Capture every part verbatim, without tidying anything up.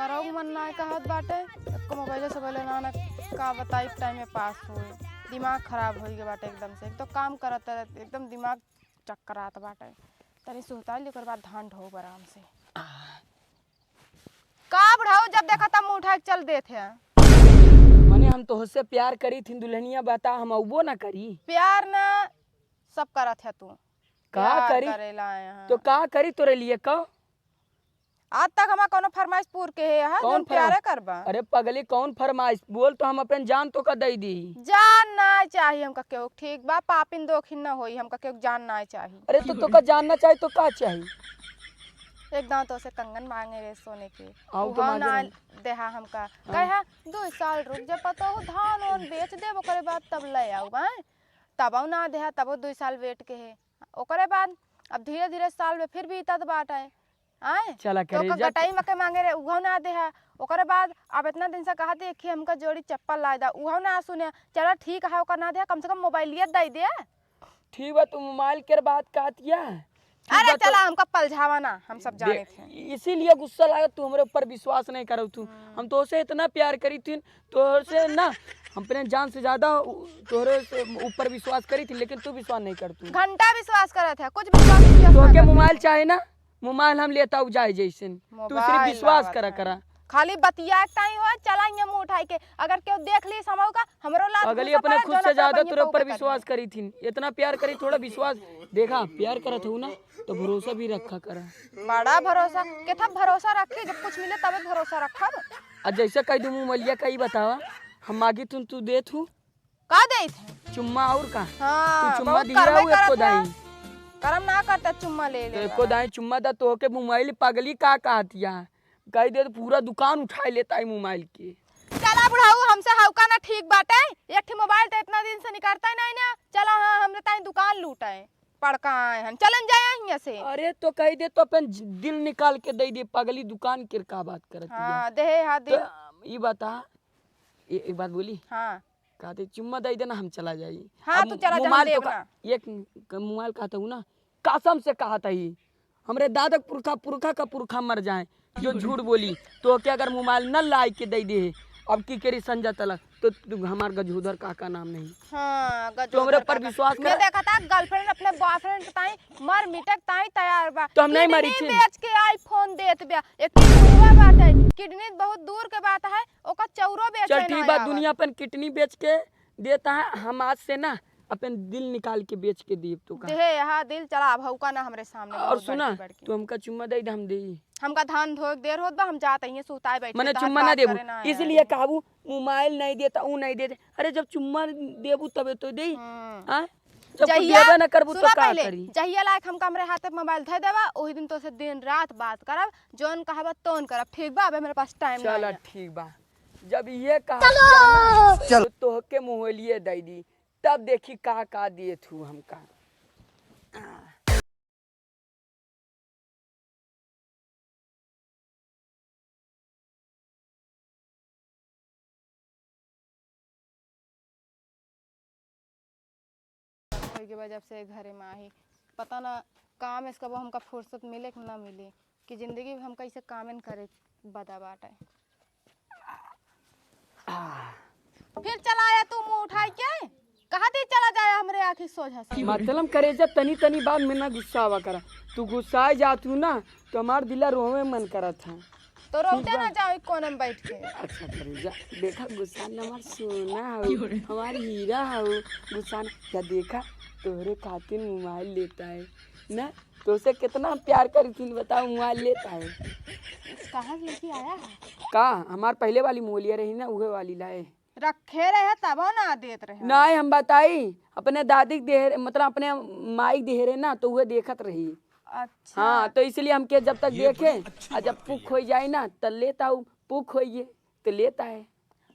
करौ मन नाय कहत बाटे, एको मोबाइल से बोले ना, ना का बताई, टाइम में पास होई, दिमाग खराब होई गए बाटे एकदम से। एक तो काम करत रहत, एकदम दिमाग चक्करात बाटे। तनी सुहताई ले, ओकर बाद धान ढोब आराम से। का बुढ़ऊ, जब देखा तब मुंह उठा के चल देत है। मने हम तोहसे प्यार करी थी दुल्हनिया, बता हम अउबो ना करी। प्यार ना सब करत है तू। का प्यार करी? करेला आए हैं। तो का करी तोरे लिए, कह? आज तक हमार कौनो फरमाइश पूर के है, हाँ, कौन जौन फरमाइश? प्यारे करबा। अरे पगली, कौन फरमाइश? बोल तो हम अपन जान तोका दई दी। जान ना चाही हमका केहू, ठीक बा? पापिन दोखिन ना होई, हमका केहू जान ना चाही। अरे तो तोका जान ना चाही तो का चाही? एक दांव तोसे कंगन मांगे रहे सोने के, आओ तो उहो मांगे ना रहे। देहा हमका। हाँ। कहे, "दो साल रुक जा, पतोहू धान ओन बेच देब, ओकरे बाद तब ले आऊ, आए।" तबो ना देहा, तबो दो साल वेट के है। ओकरे बाद अब धीरे धीरे साल में फिर बीतत बाटे, आए? चला तो करे ओकर जा। गटाई मके मांगे रहे, उहो ना देहा। ओकरे बाद अब इतना दिन से कहा थी कि हमका जोड़ी चप्पल ला दा, उहो ना सुने। चला ठीक है, ओकर ना देहा, कम से कम मोबाइलिया दे दे। ठीक बा, तू मोबाइल के बात कहत हिया। ठीक अरे बा, तो चला, हमका पलझावा ना, हम सब दे-, जाने थे। इसीलिए गुस्सा लागत, तू हमरे ऊपर विश्वास नहीं करत तू। हम्म। हम तोसे इतना प्यार करी थी, तोसे ना, हम अपने जान से ज्यादा उ-, तोहरे से ऊपर विश्वास करी थी, लेकिन तू विश्वास नहीं करत तू। घंटा विश्वास करत है, कुछ विश्वास नहीं करत तोके है। मोबाइल चाहे ना, मोबाइल हम लेता हूँ जाए जैसे। तू सिर्फ मोबाइल विश्वास लावत करा है। करा। खाली बतिया के टाइम हो, चला हियां मुंह उठाई के। अगर केहू देख ली समझ का, हमरो लात अगली घूसा अपने पड़ा, खुद जौन से अपना ज्यादा बहिया तोरे पर ऊपर करी विश्वास है। करी थी। इतना प्यार करी, थोड़ा विश्वास। देखा, प्यार करत हूँ ना, तो भरोसा भी रखा करा। बड़ा भरोसा, केथा भरोसा रखी, जब कुछ मिले तबे भरोसा रखब। आ जैसे कह दूँ मुँह मलिया का, ई बतावा, हम मागी थी, तू देत हूँ? का देत है? चुम्मा और का? हाँ, तू चुम्मा बहुत दिया करबे हूँ करत एको है। दाई। करम ना करता चुम्मा ले तो ले एको वाला। दाई चुम्मा दा, तोहके मोबाइल पगली का कहतिया? कह दे तो पूरा दुकान उठाए लेता है मोबाइल के। चला बुढ़ऊ, हमसे हौका ना ठीक बाटे। एक ठे मोबाइल तो इतना दिन से निकलता ही नहीं ना। चला हाँ, हमरे ताई दुकान लूटाए। पड़का आए हम, चलन जाए हियां से। अरे तो कह दे तो अपन ज-, दिल निकाल के दे दे पगली, दुकान के का बात करत है? हाँ, देहे हा तो दिल। ई बता, ए-, एक बात बोली? हाँ। कहते चुम्मा दे देना, हम चला जाई। हाँ, अब तू चला जा, हम मोबाइल तो देब का, ना। एक क-, मोबाइल कहते हूँ ना, कसम से कहत ही, हमरे दादा पुरखा, पुरखा का पुरखा मर जाए, जो झूठ बोली, तो के अगर मोबाइल न लाई के दे दे, अब की करी संजय तलक, तो तू हमार गजूधर काका नाम नहीं। हाँ, तो हमरे गजूधर ऊपर काका। विश्वास मैं कर। देखा था girlfriend अपने boyfriend के ताई मर मिटे के ताई तैयार बा। तो हम नहीं मरी kidney थी। बेच के iPhone देत बा। एक kidney बाटे, kidney बहुत दूर के बात है, ओकर चौरो बेचे चल ठीक ना बा, आवा। दुनिया अपन kidney बेच के देता है, हम आज से ना अपन दिल निकाल के बेच के देब तो का। देहे यहाँ दिल चला, अब हौका ना हमरे सामने और बहुत सुना, बड़की बड़की। तू हमका चुम्मा दे दे, हम देई। हमका धान धोए के देर होत बा, हम जात ही सुताए बैठे, मने तहार चुम्मा ना बात देबू, करे ना आया इसलिए है। कहबू मोबाइल नहीं देता, ऊ नहीं देते। अरे जब चुम्मा देबू तबे तो देई। हम्म। हाँ? जब कुछ जहिया, देबे ना करबू तो सुना का पहले, करी? जहिया लायक हमका हमरे हाथे पे मोबाइल धे देबा, ओही दिन तोसे दिन रात बात करब, जौन कहबा तौन करब, ठीक बा? अबे मेरे पास टाइम चला नहीं है। ठीक बा, जब ये कहा चलो। दिया ना, चलो। तो तोहके मोहलिए दे दी, तब देखी का का दिए थू हमका। होई के बा जब से घरे में आही, पता ना काम इसका वो हमका फुर्सत मिले कि ना मिले, कि जिंदगी में हम कैसे कामेन करे बदा बाटे। फिर चला आया तू मुंह उठाई के, कहा दी चला जाया हमरे आँखी सोझा से। मतलब करेजा तनी तनी बात में ना गुस्सा आवा करा, तू गुस्सा जात हूँ ना तो हमार दिला रोवे मन करत है। तो ठीक रोते बा। ना जाओ कोने में बैठ के। अच्छा करेजा, देखा गुस्सा न हमार सोना हो, हमार हीरा हो, गुस्सा न, या देखा तोहरे खातिर मोबाइल लेता है ना, तोसे कितना हम प्यार करी थी, बताओ, मोबाइल लेता है। कहाँ से लेके आया है? का हमार पहले वाली मोबाइलिया रही ना, उहे वाली लाए। रखे रहे तबो ना देत रहे। नहीं, हम बताई, अपने दादी के देहरे, मतलब अपने माई के देहरे ना, तो उहे देखत रही। अच्छा। हाँ, तो इसलिए हमके जब तक देखे, अच्छा आ जब पुख हो जाए ना, त लेता हूँ, पुख होइए, तो लेता है।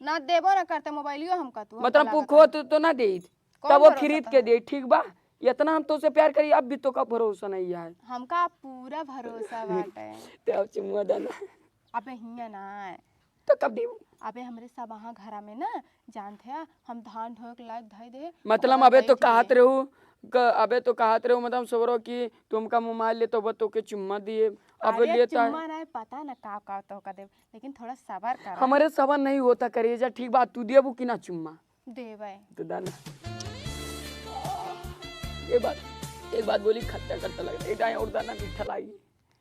ना देबो ना करते मोबाइलियो हमका तू, मतलब हमका पुख लागत हो है। तो, तो ना देत, कौन तब वो भरोसा खरीद के दे, ठीक बा? इतना हम तोसे प्यार करी, अब भी तोका भरोसा नहीं है। हमका पूरा भरोसा बाटे। ते अब चुम्मा देना। अबे हियां ना आए। तो कब देबू? अबे हमरे सब वहाँ घरा में ना, जानत है, हम धान ढोए के लायक धई दे। मतलब अबे तो कहत रहू, क-, अबे तो कहत रहू, मतलब सबरो कि तुमका मोबाइल ले तो वो तोके चुम्मा दिए। अब अरे लेता है। चुम्मा नहीं, पता ना का का तोका देब, लेकिन थोड़ा सबर कर। हमरे सबर नहीं होता करेजा, ठीक बात, तू देबू कि ना चुम्मा? देबै। तो दाना। एक बात, एक बात बोली, खट्टा खट्टा लगे, एक दाएं और दाना मीठा लागी।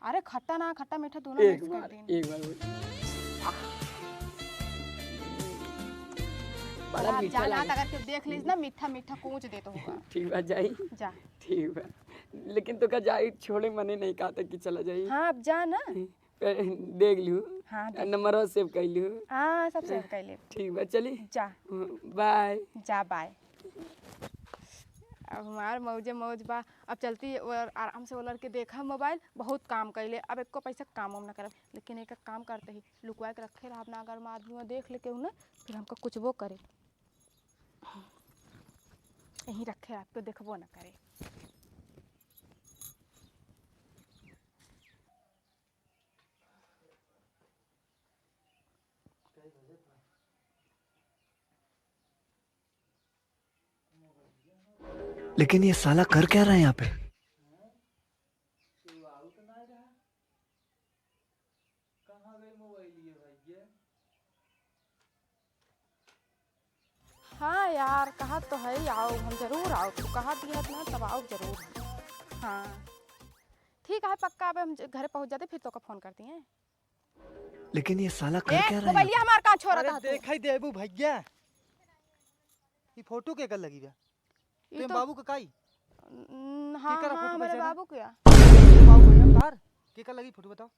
अरे खट्टा ना, खट्टा मीठा दोनों एक mix कर बार, देंगे। एक बार बोली। बड़ा अब मीठा जाना लागे। अगर केहू देख लीस ना, मीठा मीठा कूच देत होगा। ठीक बा, जाई। जा। ठीक बा, लेकिन तोका जाई छोड़े मने नहीं कहता कि चला जाई। हाँ, अब जा ना। देख लिहू। हाँ, देख। नंबरवा save कर लिहू। हाँ, सब save कर ले। ठीक बा, चली। जा। बाय। जा, बाय। अब हमार मौजे मौज बा। अब चलती और आराम से वो लड़के देखा मोबाइल, बहुत काम कैले। अब एको पैसा काम वाम ना करब, लेकिन एक काम करते ही, लुकवा के रखे रहब ना, अगर हम आदमी वो देख ले केहू ना, फिर हमका कुछ वो करे, यहीं रखे रहब, केहू देखबो ना करे। लेकिन ये साला कर क्या रहा है यहाँ पे? हाँ यार, कहा तो है, आओ, हम जरूर आओ, तू कहा दिया ना, तब आओ जरूर। हाँ, ठीक है, पक्का, अब हम ज-, घरे पहुँच जाते, फिर तोका फोन करती हैं। लेकिन ये साला कर ए, क्या रहा है मोबाइलिया यहाँ पे? हमार कहाँ छोरा अरे था तू? देखा ही देबू भैया, ये फोटो के कर लगी बा? ई तेरे तो बाबू का काई? न-, हाँ, केकर हाँ, फोटो हमारे पहचाने? बाबू क्या? बाबू है तार? केकर लगी फोटो बताओ?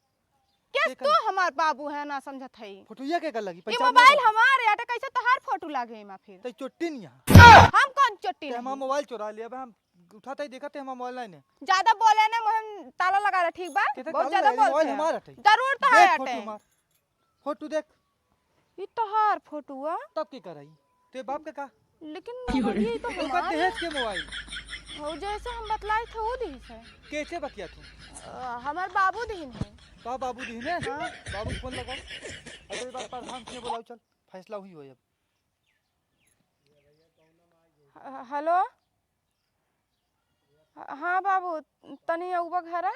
क्या केकर? तू हमार बाबू है ना समझत है? फोटो ये केकर लगी? ये पहचान मोबाइल नहीं? हमारे आटे, कैसे तोहार फोटो लागे एमा फिर? तै चोट्टी नहीं है। हम कौन चोट्टी ते हमार नहीं? मोबाइल चोरा लिया बे, हम उठाते ही देखा ते हमार मोबाइल नहीं है। ज्यादा बोले ना, मुँह ताला लगा ले, ठीक बा? केकर बहुत ताला ज्यादा लगा ले? बोलते मोबाइल हैं। हमार आटे। जरूर तो देख है फोटो आटे। हमार। फोटो देख। ई तोहार फोटुआ? तब के कराई? ते बाप के का? लेकिन मोबाइल ये तो तो का हमार दहेज है। के मोबाइल? हो, जैसे हम बतलाई थे, वो दिहिस है। कैसे बतिया तू? अ, हमार बाबू दिहिन है। का बाबू दिहिन है? हाँ। बाबू फोन लगाओ। अरे, एक बार प्रधान के बुलाओ, चल, फैसला हुई हो अब। ह-, हेलो? ह-, हाँ बाबू, तनी अउबा घरा?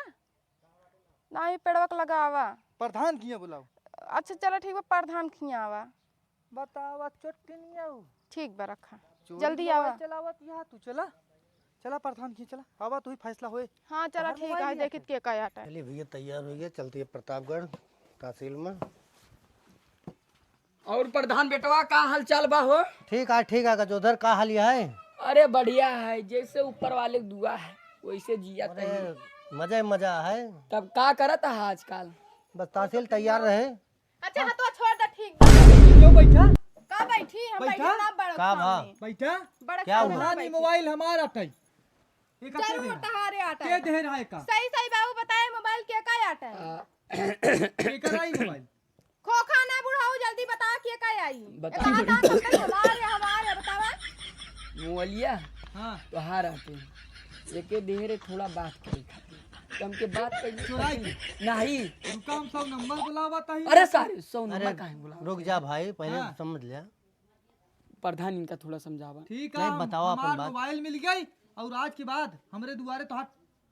नाही, पेड़वा के लगा आवा। प्रधान किया बुलाओ। अच्छा, चला ठीक बा, प्रधान किया आवा। बतावा, चोटिनिया हो। ठीक बा, रखा। चोरी जल्दी मोबाइल आवा। चलावत यहाँ तू, चला। चला प्रधान की, चला। आवा, तू ही फैसला होए। हाँ, चला, तोहार ठीक मोबाइल है, लिया देखित था। के का आटा है। चलिए भैया, तैयार हो गया, चलती है प्रतापगढ़ तहसील में। और प्रधान बेटवा, का हाल चाल बा हो? ठीक है, ठीक है गजोधर, का हाल है? अरे बढ़िया है, जैसे ऊपर वाले की दुआ है, वैसे जिया अरे, तनी। मजे मजा है। तब का करत है आजकल? बस तहसील तैयार रहे। अच्छा, हाँ, तो छोड़ दे, ठीक बा। क्यों बैठा? का बैठी? हम बैठा? बैठे ना बड़क का भा? सामने। बैठा? बड़क क्या सामने हुआ? बैठी। मोबाइल हमारा था। ये का जरूर दे रहा? तहारे आटा के है। दे रहा है का? सही सही बाबू बताए, मोबाइल के का आटा है? आ, के का रही मोबाइल? खोखा ना बुढ़ाऊ, जल्दी बता के का आई? बता। एतना दांत सबके हमारे, हमारे, बतावा। मोबाइलिया? हाँ। तोहार आटे। एके देह रे थोड़ा बात करे खातिर। तो हमके बात कर चुराई के? नहीं। रुका, हम सब नंबर बुलावा ताही। अरे सारे, सौ नंबर अरे, काहे बुलावा? रुक जा भाई, पहले हाँ। समझ लिया। प्रधान इनका थोड़ा समझावा। ठीक है, नहीं, हम, बताओ अपन हमार बात। मोबाइल मिल गई और आज के बाद हमरे दुआरे तोहार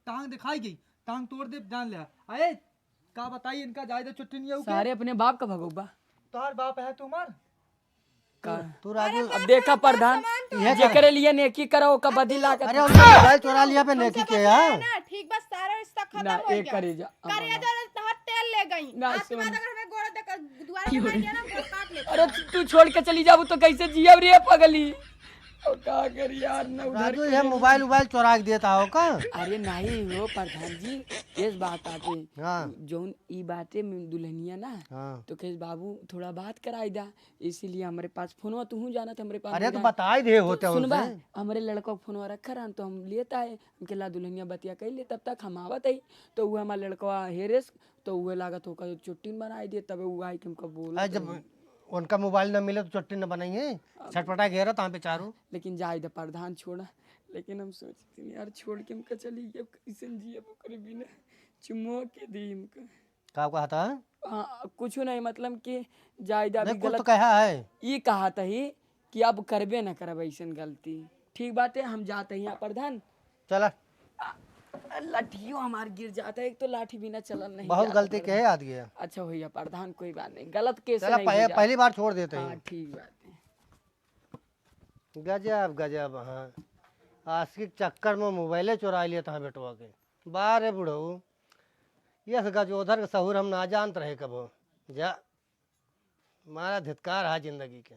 टांग दिखाई गई, टांग तोड़ दे, जान लिया। अरे, का बताई इनका, जायदा चुट्टी नहीं है, ओके? सारे अपने बाप का भगोबा। तोहार बाप है तुम्हार? का? तू, तू राजू, अरे अब बाप देखा रे, बाप प्रधान, समान तो ये है। जेकरे लिए नेकी करो, ओका बदला का अरे, उनका मोबाइल चोरा लिया पे नेकी के, हाँ? ना, ठीक बा, सारा रिश्ता खत्म ना, हो एक गया। करे जा, करे अब जा, तोहार तेल ले गई। ना, आज के बाद सुन। अगर हमें गोड़ देकर दुआरे पे मार दिया ना, गोड़ काट लेते अरे, हैं। तू छोड़ के चली जाबू तो कैसे जियब रे पगली? और का करी यार, न उधर राजू, के ये मोबाइल उबाइल चोरा के देता हो का? अरे नहीं हो प्रधान जी, केस बात आटे। हाँ। जौन ई बाटे में दुल्हनिया ना, हाँ। तो केस बाबू थोड़ा बात कराई दा, इसीलिए हमरे पास फोनवा, तू जानत हमरे पास अरे तो मोबाइल। बताई दे तो होते सुन बा, होते। हमरे लड़का फोनवा रखा रहन तो हम लेता है, हमके ला दुल्हनिया बतिया कर ले, तब तक हम आवत है, तो वो हमार लड़कवा हेरेस, तो वो लागत होकर चुट्टी बनाई दे, तबे वो आई के हमका बोला अरे तो जब उनका मोबाइल न मिले तो चुट्टी न बनाई है, अब छटपटा घेरा तहाँ पे चारू। लेकिन जाए दे प्रधान छोड़ा, लेकिन हम सोचते नहीं यार, छोड़ के हमका चली गई, अब कैसे जियब ओकरे बिना, चुम्मा के दी हमका। का कहा था? हाँ, कुछ नहीं, मतलब कि जायदा नहीं, भी कुछ तो गलत। कहा है। ई कहा तही कि अब करबे न करब ऐसन गलती। ठीक बाटे, हम जात ही प्रधान। चला। लठियो हमार गिर जाता है, एक तो लाठी बिना चलन नहीं बहुत जाता गलती प्रधान। के याद गया। अच्छा भैया प्रधान, कोई बात नहीं, गलत केस चला, नहीं पहले, हो जाता। पहली बार छोड़ देते हाँ, हैं। ठीक बात है। गजब गजब। हाँ, आशिक चक्कर में मोबाइले चुरा लिया था बेटवा के। बारे बुढ़ऊ, यस गजोधर के सहूर हम ना जानत रहे कबो। जा, मारा धिक्कार है जिंदगी के।